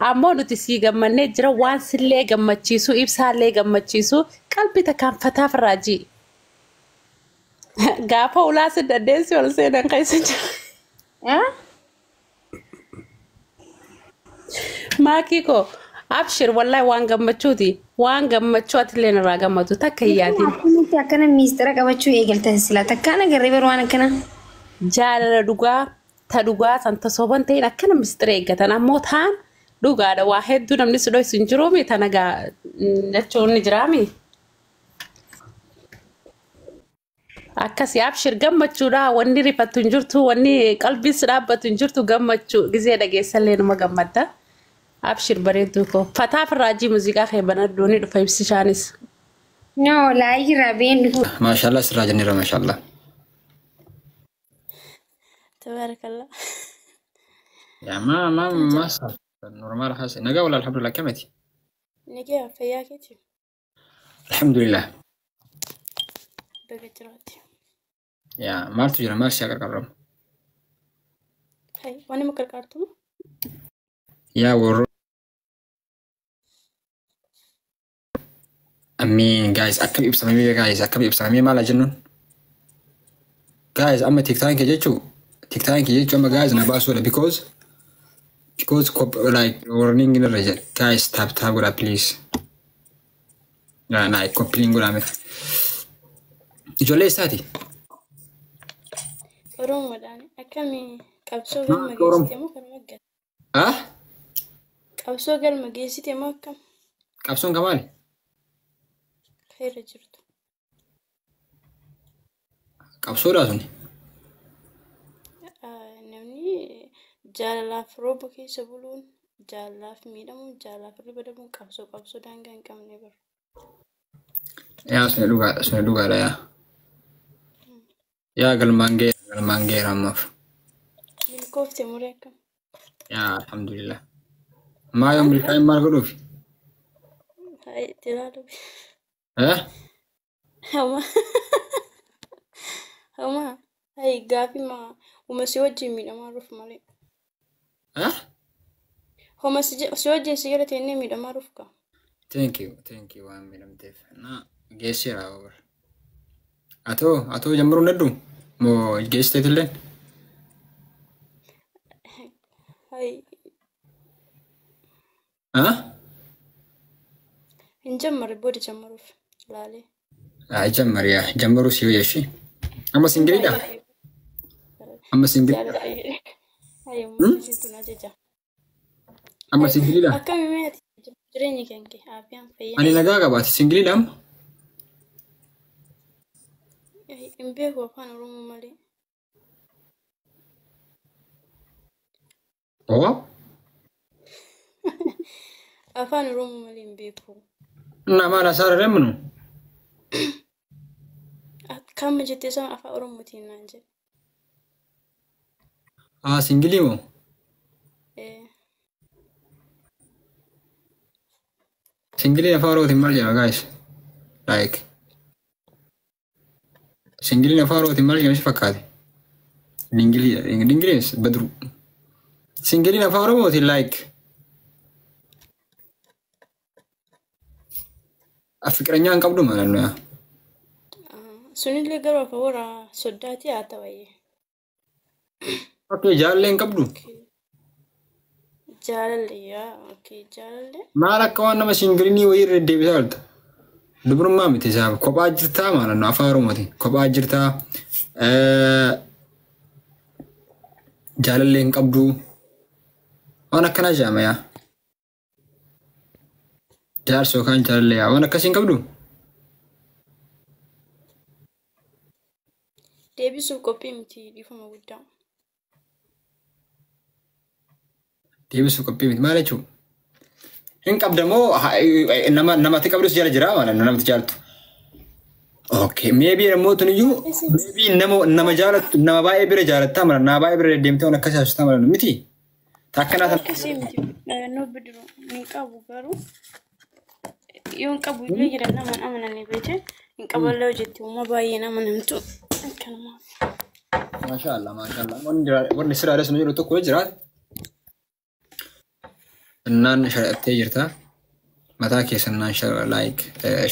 Ammoo nuti sii gammannee jira waan sillee gammachiisu ibsaallee gammachiisu qalbii takkaan fataaf raajii. Gaafa ulaa si dandeessi ol seenan keessa jira. Maakii koo abshir wallahi waan gammachuuti. Waan gammachuu atillee irraa gammadu takka hin yaadin. Akkamitti akkana miistira qabachuu eegaltan sila takkaan agarree bar waan akkana. Jaalala dhugaa ta dhugaa san tasooban ta'in akkana mistira eeggatan ammoo taan dhugaadha waa hedduu namni si dhoysu hin jiruumi tana gaa jechuun ni jiraami. Akkasii abshir gammachuudha wanni rifattu hin jirtu wanni qalbiin si dhaabbatu hin jirtu gammachuu gizee dhageessallee numa gammadda. Abshir bareedduu koo fataaf raajii muuziqaa kee banadhu ni dhufa ibsishaanis. No laayii irraa been dhufu. Maashaallah sirraa jenneera maashaallah. Tabarakallah. Yaa ma ma ma normaal haase nagaa wala alhamdulillah kamati. Nagaya fayyaa keeti. Alhamdulillah. Baga jiraate. Yaa maaltu jira maal si qarqarramu? Hai, waan nama qarqaartu moo? Yaa warro Amiin guys akkam ibsamamee guys akkam ibsamamee maal haa jennuun? Guys amma tiktaan kee jechuu tiktaan kee jechuu amma guys na baasuudha because like warning irra jira guys tap tap godhaa please. Yaa like copying godhaa miti. Ijoollee eessaati? Oromoodhaan akkami qabsoo galma Maa Oromo? geessite moo kanuma gala? Ah? Qabsoo galma geessite moo akkam? Qabsoon kan maali? Irra jirtu. Qabsoodhaa suni. Namni jaalalaaf rooba keessa buluun, jaalalaaf miidhamuun, jaalalaaf irra badamuun qabsoo qabsoo daangaa hin qabne bara. Yaa suni dhugaadha suni dhugaadha yaa. Yaa galmaan geera galmaan geera ammaaf. Milkoofte muree akkam? Yaa alhamdulillah. Maa yoo milkaa'in maal godhuufi? Hai, itti ilaalu. Eh? Hama. Hama. Hai, gaafii ma uma si wajjin miidhamaa dhufu malee. Eh? Homa si wajjin si jala teennee miidhamaa dhufu ka. Thank you thank you waan miidhamteef. Na geesseera over. Atoo atoo jammaruu hin daddu? Moo geessiteetillee? Hai, Ah? hin jammarre booda jammaruuf laalee. Ah jammari yaa jammaruu si wayya Amma singiliidha? Amma singiliidha? Hai, uummata tun ajaja. Amma singiliidha? Akkami meeti jireenyi kan kee aafiyaan fayyaa. Ani nagaa qabaate singiliidha amma? Hin beeku afaan Oromoo malee. Oo? Afaan Oromoo malee hin beeku. Na maal asaara deemnu? Akkam jettee sana afaan Oromootiin naan jedhe. Ah singilii moo? Eh, Singiliin afaan Oromootiin maal jedhama guys? Like singiliin afaan Oromootiin maal jedhama si fakkaate? Dingiliidha. Dingiliinis badru. Singiliin afaan Oromootiin like fiqiranya hin qabdu maal yaa? Sunillee garuu afaan warra soddaati haa ta'u. Okay jaalallee hin qabdu. Jaalallee yaa okay jaalallee. Maal akka waan nama singilinii wayii irra deddeebisaa jirta? Dubrummaa miti isaaf kophaa jirtaa maal afaan Oromootiin kophaa jirtaa jaalallee hin qabdu waan akkanaa jedhama yaa. Jaarsa yookaan jaalallee yaa waan akkasii hin qabdu? Deebisuuf qophii miti dhiifama guddaa. Deebisuuf qophii miti maal jechuudha? Hin qabda moo nama namatti qabdus jala jira maal namatti jaalatu? Okay, maybe immoo tun iyyuu maybe nama nama jaalattu nama baay'ee bira jaalattaa mala nama baay'ee bira deddeemtee waan akkasii haasoftaa mala miti. Takkanaa tana. Akkasii miti. No bidiru hin qabu garuu yoo hin qabu illee jira nama hin amananne beekte hin qaballee hojjetti uuma baay'ee nama namtu akkanumaaf. Maashaallah maashaallah wanni jira wanni sirraa sun jedhu tokko yoo jiraate. Innaan shari'attee jirta. Mataa keessannaan like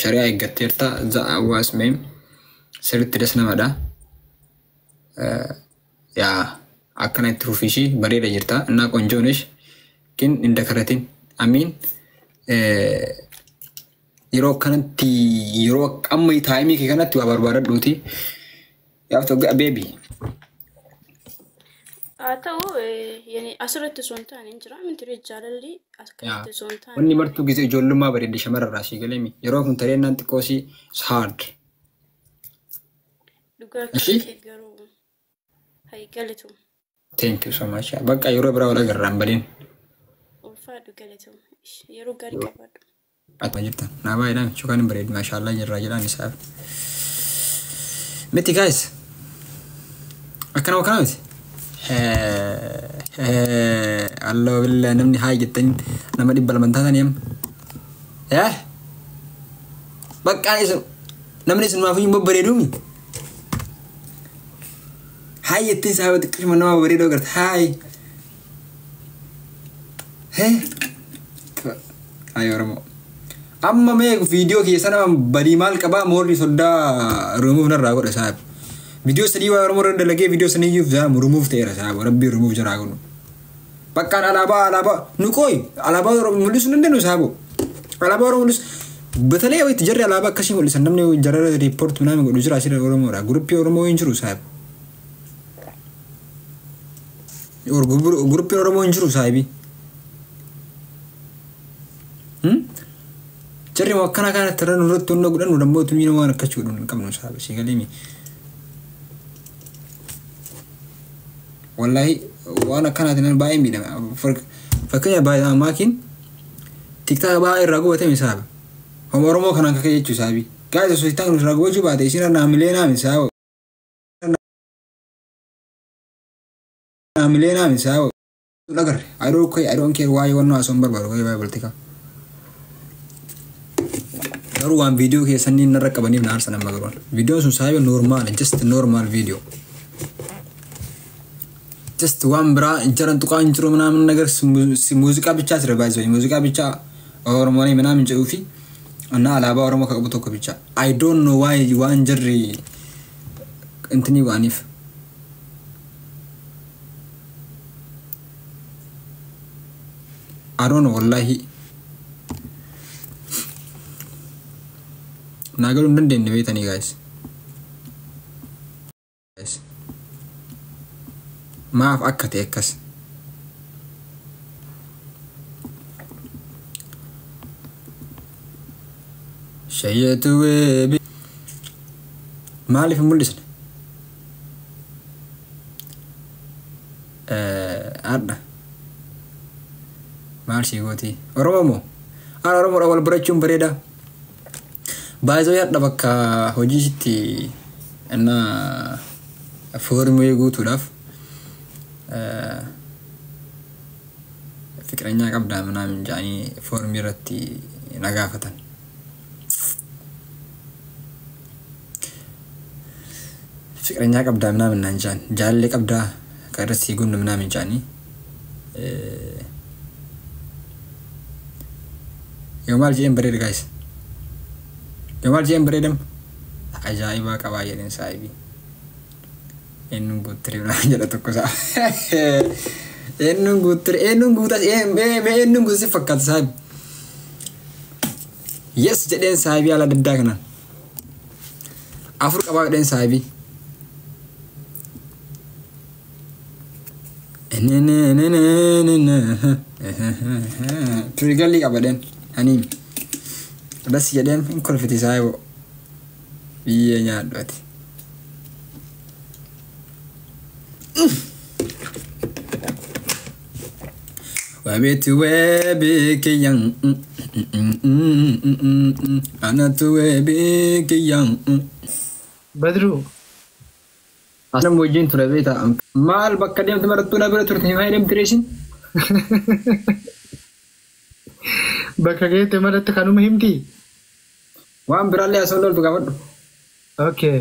shari'aa eeggatteerta. Za'a meem sirriitti das namadha. Yaa akkana itti fufiishii bareeda jirta. Innaa qonjoonesh kin hin dakaratin. Amiin yeroo akkanatti yeroo amma time kee kanatti waa barbaadadhuuti. You have to get a baby. Haa ta'u, yani asirratti osoo hin taane hin jira miti jaalalli akkanatti osoo hin taane. Wanni martuu gisee ijoollummaa bareedde shamarrarraa sii galeemi. Yeroo kun tareennaan xiqqoo si hard. Dhugaa Ishii? kee garuu hayi galetu. Thank you so much. Bakka yeroo biraa wal agarraan badin. Ulfaadhu, galetu, yeroo gaarii qabaadhu. Akkuma jirtan. Naa baay'eedhaan shukaan hin bareedu. Maashaallah jirraa jedhaan isaaf. Miti guys. Akkana akkana miti. Allah billah, namni haa jettanii nama 200 taatanii amma. Yaa? Bakka isin namni isin maafiyyuu babbareeduumi. Haa jettee saaba xiqqishuma nama bareedoo agarta. Haay. Hee. Haay Oromoo. Amma mee viidiyoo keessa nama badii maal qabaa moorri soddaa remove narraa godha saaba. Viidiyoo sadii waa Oromoo irra dalagee viidiyoo saniyyuu remove ta'eera saaba. Rabbii remove jaraa godhu. Bakkaan alaabaa nu qooyi alaabaa Oromoo mul'isuu hin dandeenyu saabo. Alaabaa Oromoo mul'isu. በተለይ ወይ jarri alaabaa akkasii mul'isan namni jarara report ምናምን godhu jira asirra Oromoodha. Guruppii Oromoo hin jiru saahiba. Guruppiin Oromoo hin jiru saahibi. Jarri akkana kanatti irra nurratti hunda godhan nu dammoo tumii waan akkas godhu hin qabnu saahiba. Si galeemi. Wallaahi waan akkanaatiin baay'ee miidhama. Fakkeenya baay'ee maakiin TikTok baay'ee irraa gubatame saahiba. Homa Oromoo kanaan kakee jechuu saahibi. Gaazexaa osoo TikTok irraa gubachuu baate isin naamilee naami saahiba. Naamilee naami saahiba. Agarre I don't care, I don't care. Waa'ee wannoo haasawuu hin barbaadu, waa'ee politika. Garuu waan viidiyoo keessanii narra qabaniif na aarsa nama garuu. Viidiyoon sun saahiba normal, just normal video. Just waan biraa jaran tuqaa hin jiru ምናምን ነገር muuziqaa ብቻ sirba baay'isoo muuziqaa ብቻ Oromoo ምናምን jedhuu fi እና alaabaa Oromoo kan qabu tokko ብቻ. I don't know why waan jarri intinii waaniif. I don't know, wallahi. Naa galuu hin dandeenye beetanii guys. Guys. Maaf akka ta'e akkas. Shayyeetu weebi. Maaliif hin mul'isne? Hadha. Maal sii gooti? Oromoo moo? Haala Oromoodha wal barachuun bareeda. Baay'ee hadha bakka hojiitti innaa foormii guutuudhaaf ፍቅረኛ qabdaa ምናምን jedhanii foormii irratti na gaafatan. ፍቅረኛ qabdaa ምናምን naan jedhan, jaalallee qabdaa kan irratti sii gunnu ምናምን jedhanii. Yoo maal jedheen bareeda guys? Yoo maal jedheen bareedam? Ajaa'ibaa qabaa jedheen saahibii. Eenyuun guuttire ምናምን jedha tokko isaa. Eenyuun guuttire, eenyuun guutas, mee eenyuun guutas fakkaata saahibi. Yes jedheen saahibii haala adda addaa kanaan. Afur qabaa jedheen saahibii. Turigalli qaba jedheen haniin. Bas jedheen hin kolfiti saahiboo. Biyyee nyaadhu ati. Wabeetu weebi kiyyan anatu weebi kiyyan. Badruu. Asuma wajjin ture beektaa, maal bakka deemte marattuu na bira turte hin fayyadamte reesin. Bakka geette maratti kanuma himti? Waan biraallee asoo loltu gaafadhu. Okay.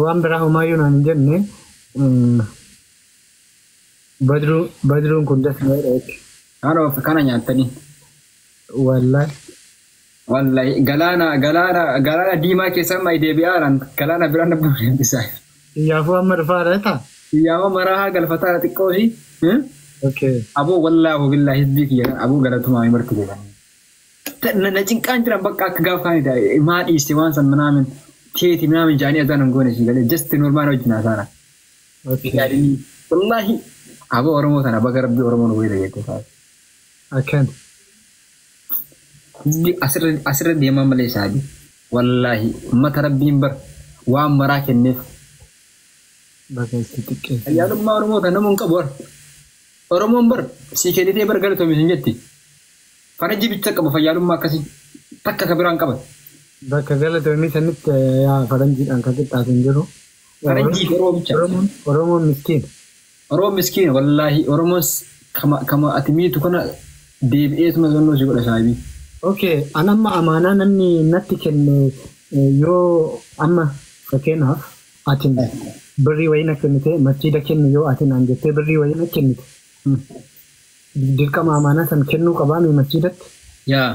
Waan biraa homaayyuu naan hin jenne. Badruun kun das na jedha. Kana nyaatanii. Wallahi. Wallahi galaana diimaa keessa amma deebi'aadhaan galaana biraan na bu'ee. Iyyaafuu amma dhufaadha ta'a. Iyyaama maraa galfataa xiqqoo shi. Okay. Aboo wallaahu billaahi hizbii kiyya kan aboo galatumaa marti jedhan. Na cinqaan jiran bakka akka gaafa kaanidha. Maa dhiiste waan san minaamin teeti minaamin jaanii azaan hin goone shi galee just normaal wajjin haasaana. Okay. Wallaahi aboo Oromoo tana baga rabbii Oromoo nu wayita jettee taate. Akkan. Asirra deemaa malee isaati. Wallaahi ummata rabbiin bar waan maraa kenneef. Baga itti xiqqeesse. Ayyaalummaa Oromoo tana nama hin qabu bar. Oromoon bar sii kennitee bar galatoomi hin jetti. Farajji bicha qaba fayyaalummaa akkasii takka ka biraan qaban. Bakka galatoomii sanitti yaa faranjiidhaan kan qixxaatu hin jiru. Faranjii fi Oromoo bicha. Oromoon miskiin. Oromoon miskiin wallaahi Oromoon kama ati miitu kana deebi'eetuma zonnoo si godha saahibii. Okay, an amma amaanaa namni natti kenne yoo amma fakkeenyaaf ati birrii wayii na kennite masjiida kennu yoo ati naan jettee birrii wayii na kennite dirqama amaanaa san kennuu qabaa mi masjiidatti? Yaa.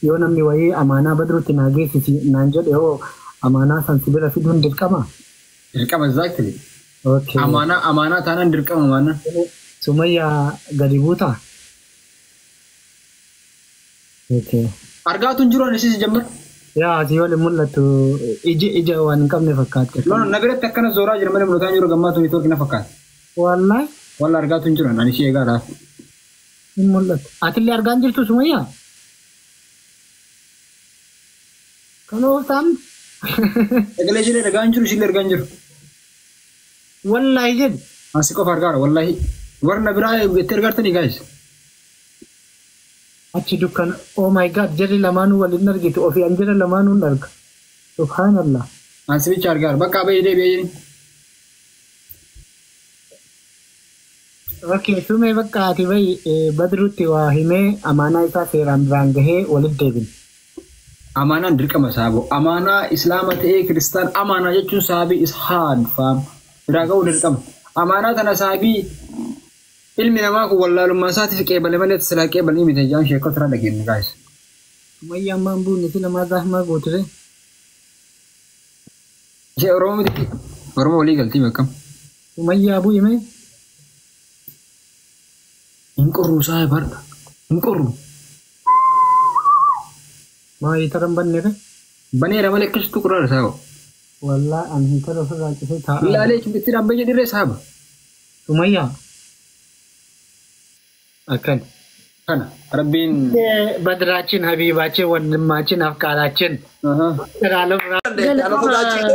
Yoo namni wayii amaanaa badruutti naa geessisi naan jedhe hoo amaanaa san si bira fiduun dirqama? Dirqama exactly. Okay. Amaanaa taanaan dirqama amaanaa. Sumayyaa gadi buutaa? Okay. Argaatu hin jiru ani si jammar. Yaa asii waliin mul'atu ija waan hin qabne fakkaatti. No, na biratti akkana zooraa jira malee mul'ataa hin jiru gammaatu neetwoorkii na fakkaata. Wallahi Walla argaatu hin jiru ani ishee eegaa laata. hin mul'atu. Atillee argaa hin jirtu Sumayyaa? Kan ooltaan? Sagalee ishee argaa hin jiru ishee argaa hin jiru. Wallahi jedhi. Asi qofa argaara wallahi. Warra biraa itti argartanii guys. Achi dukkana oh my god jarri lamaanuu waliin argitu ofii an jara lamaanuu hin arga. Subhaanallah. Ansi bicha argaara bakka abayii deebi'ee jiru. Okay, sumee bakka ati bahi badruutti waa himee amaanaa isaa seeraan biraan gahee walitti deebine. Amaanaan dirqama saaboo. Amaanaa islaama ta'ee kiristaan amaanaa jechuun saabii ishaan faam. Biraa ga'uu dirqama. Amaanaa tana saabii ilmi namaa kun wallaalummaa isaatiif qeebale malee silaa qeebalii miti jaan sheekota irraa dhageenye guys. Sumayyaa ammaan buunne sila maa zahmaa gootire? Ishee Oromoo miti. Oromoo walii galtii beekam. Sumayyaa bu'ime? Hin qorru saayii barda. Hin qorru. Maa hiitara hin banneere? Baneera malee akkasitti quraara saaba. Wallaa an hiitara ofirraa cufee taa'aa. Ilaalee itti dhaabbatee dirree saaba. Sumayyaa. Akkan. Kana rabbiin. Badiraachin, Habiibaachin, Wandimmaachin, Afqaalaachin. Aha. Galatooma.